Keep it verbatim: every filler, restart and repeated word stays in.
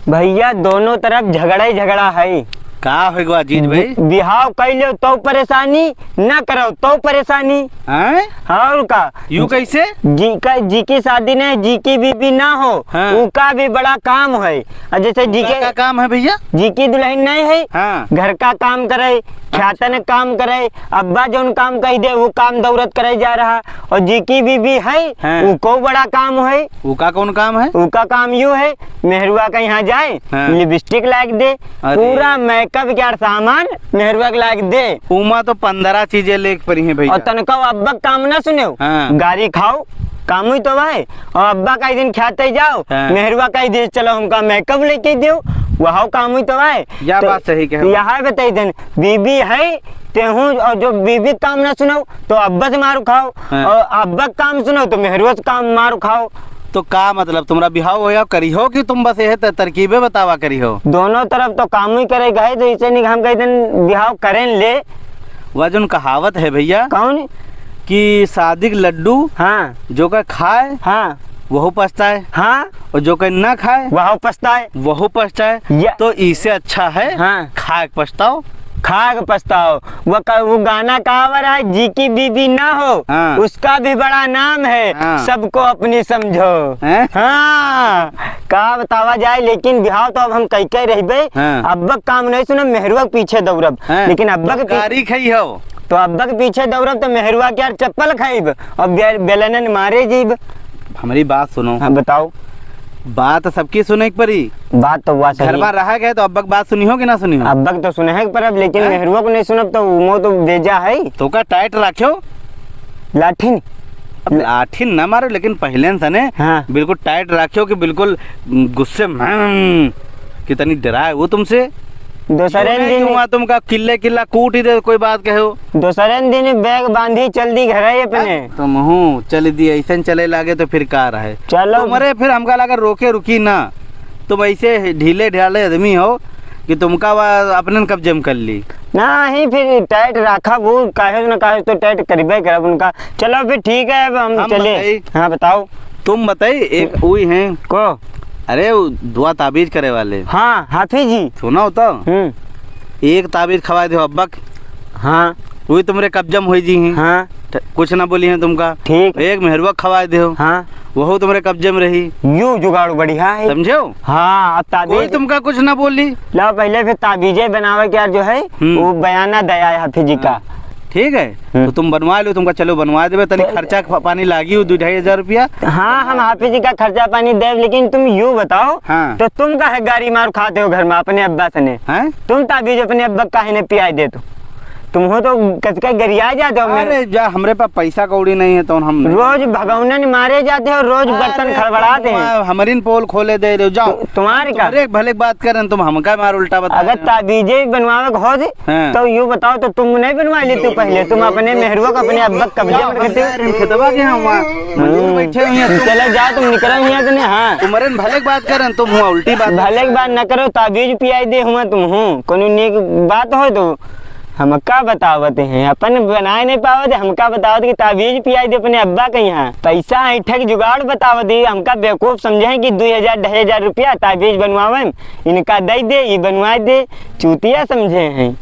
भइया, दोनों तरफ झगड़ा ही झगड़ा है। का होइ गवा अजीज भाई? बि-, बिहाव कइ लेव तउ परेसानी, ना करव तउ परेसानी। हैं? और का? यू कइसे? जी का, जी की सादी नहीं, जी की बीबी ना हो, हाँ। उका भी बड़ा काम है। और जैसे जी उका के का काम है भइया? जी की दुलहिन नहीं है, हाँ। घर का काम करे, ख्यातन काम करे, अब्बा जौन काम कहि दे, उ काम दौरत करे जा रहा। और जी की बीबी है, हाँ। उको बड़ा काम है। उका कौन काम है? उका काम यू है, मेहरुआ के यहाँ जाए, हाँ। लिपस्टिक लाइक दे, अरे। पूरा मेकअप के सामान मेहरुआ के लाइक दे। उमा तो पन्द्रह चीजें लेके परी हैं भइया। और तनका अब्बा के काम ना सुनेव, हाँ। गारी खाओ, काम ही तो है। और अब्बा कहि दिन ख्याते जाओ, हाँ। मेहरुआ कहि दे, "चलो हमका मेकअप लेके देव", वहौ काम ही तो है। या तो बात सही कहे। यहाँ बताइ देन, बीबी है, तेहू और जो बीबी के काम ना सुनव, तो अब्बा से मार खाओ, हाँ। और अब्बा के काम सुनव, तो मेहरुआ से काम मार खाओ। तो का मतलब, तुमरा बिहाव होया करिहो कि तुम बस यह त-, तरकीबे बतावा करिहो? दोनों तरफ तो काम ही करे गए, तो इसे नहीं हम कहि दिन बिहाव करेन ले। वह जौन कहावत है भइया, कौन? कि सादी के लड्डू हाँ। जो का खाए, हाँ। वहू पछताए। हाँ। और जो का ना खाए, वहू पछताए। वहू पछताए। या- तो इसे अच्छा है, हाँ। खाए के पछताओ। खाए के पछताओ। वो क-, वो गाना का आवा रहा है, "जी की बीबी ना हो, हाँ। उसका भी बड़ा नाम है, हाँ। सबको अपनी समझो।" हैं? हाँ, का बतावा जाए, लेकिन बिहाव तो अब हम कहि के रहबे। हाँ। अब्बा के काम नहीं सुनब, मेहरुआ के पीछे दौड़ब। हैं? लेकिन अब्बा के पी-, गारी खाई हो। तो अब्बा के पीछे दौड़ब तो मेहरुआ के यार चप्पल खाइब, और बे-, बेलनन मारे जीब। हमरी बात सुनो। हाँ, बताओ। बात सबकी सुने के परी। बात तो हुआ सही। घर बार रहा गए तो अब्बा के बात सुनी हो कि ना सुनी हो? अब्बा के तो सुने के परब, लेकिन हैं? मेहरुआ को नहीं सुनब तो उमो तो बेजा है। तो का टाइट राख्यो? लाठिन? अब लाठिन ना मारो, लेकिन पहले से ने हाँ। बिल्कुल टाइट राख्यो कि बिल्कुल गुस्से में, हम्म, कि तनी डराए वो तुमसे। दोसरे क्यों नहीं दिन हुआ तुमका किल्ले किल्ला कूट ही दे, कोई बात कहो। दोसरे दिन बैग बांधी चल दी घर है अपने। अब तुम हूँ चल दी, ऐसे चले लागे तो फिर का रहे? चलो। तुम्हारे फिर हमका लगा रोके रुकी ना, तुम ऐसे ढीले ढाले आदमी हो कि तुमका वा अपने कब्जे में कर ली। नहीं, फिर टाइट रखा, वो काहे ना काहे तो टाइट करबे करब उनका। चलो फिर ठीक है, अब हम हम चले। बताई। हाँ, बताओ। तुम बताई, एक उई हैं। को? अरे, वो दुआ ताबीज करे वाले। हाँ, हाफिज जी। सुनो तो। हम्म। एक ताबीज खवाए दो अब्बा के। हाँ। वही तुम्हारे कब्जा में होई जी हैं। हाँ। ठ-, कुछ ना बोली हैं तुमका। ठीक। एक मेहरुआ खवाए दो। हाँ। वहू तुम्हारे कब्जे में रही। यू जुगाड़ बढ़िया है। समझो? हाँ, अब ताबीज कोई तुमका कुछ ना बोली। ला, पहले फिर ताबीजे बनावे के यार जो है, हम्म। वो बयाना दया है हाफिज जी का। हाँ। ठीक है, हम्म। तो तुम बनवा लो, तुमका चलो बनवा देबे, तनी तो खर्चा प-, पानी लागी हो दो ढाई हजार रुपया। हाँ, हम हाफिज जी का खर्चा पानी देब, लेकिन तुम यू बताओ, हाँ। तो तुम काहे गारी मार खाते हो घर में अपने अब्बा से ने? हैं? तुम ताबीज अपने अब्बा काहे ने पियाई देत हो? तुम हो तो कचका गरिया जाते हो। अरे जा, हमरे पास पैसा कौड़ी नहीं है, तो हम नहीं रोज भगौनन मारे जाते हो, रोज अरे बर्तन खड़बड़ाते हैं। तुम, आ, हमरिन पोल खोले दे रहे हो, जाओ। तु-, तुम्हारे का? तुम्हारे भले बात करें, तुम हमका मार उल्टा बता अगर रहे हो। ताबीजे बनवावे के हो दे, हाँ। तो यू बताओ, तो तुम नहीं बनवा लेते हो पहले? तुम अपने मेहरुआ को अपने अब्बा के कब्जे में रखते हो। यार, हम खेतवा के हैं, वहाँ मजूर हम्म। बैठे हुए हैं, तुम चलो जाओ, तुम निकलो यहाँ से, नहीं, हाँ। तुम्हारे भले की बात करें, तुम हुआ उल्टी बात। भले की बात न करो, ताबीज पियाई दे हुआ तुम हूँ, कोनो नेक बात हो तो। हमका बतावत हैं, अपन बनाए नहीं पावत, हमका बतावत कि ताबीज पियाई दे अपने अब्बा के यहाँ। पैसा ऐंठे के जुगाड़ बतावत ही, हमका बेवकूफ समझे हैं कि दुई हजार, ढाई हजार रुपया ताबीज बनवावे में इनका दे दे, ई बनवाए दे, चूतिया समझे हैं।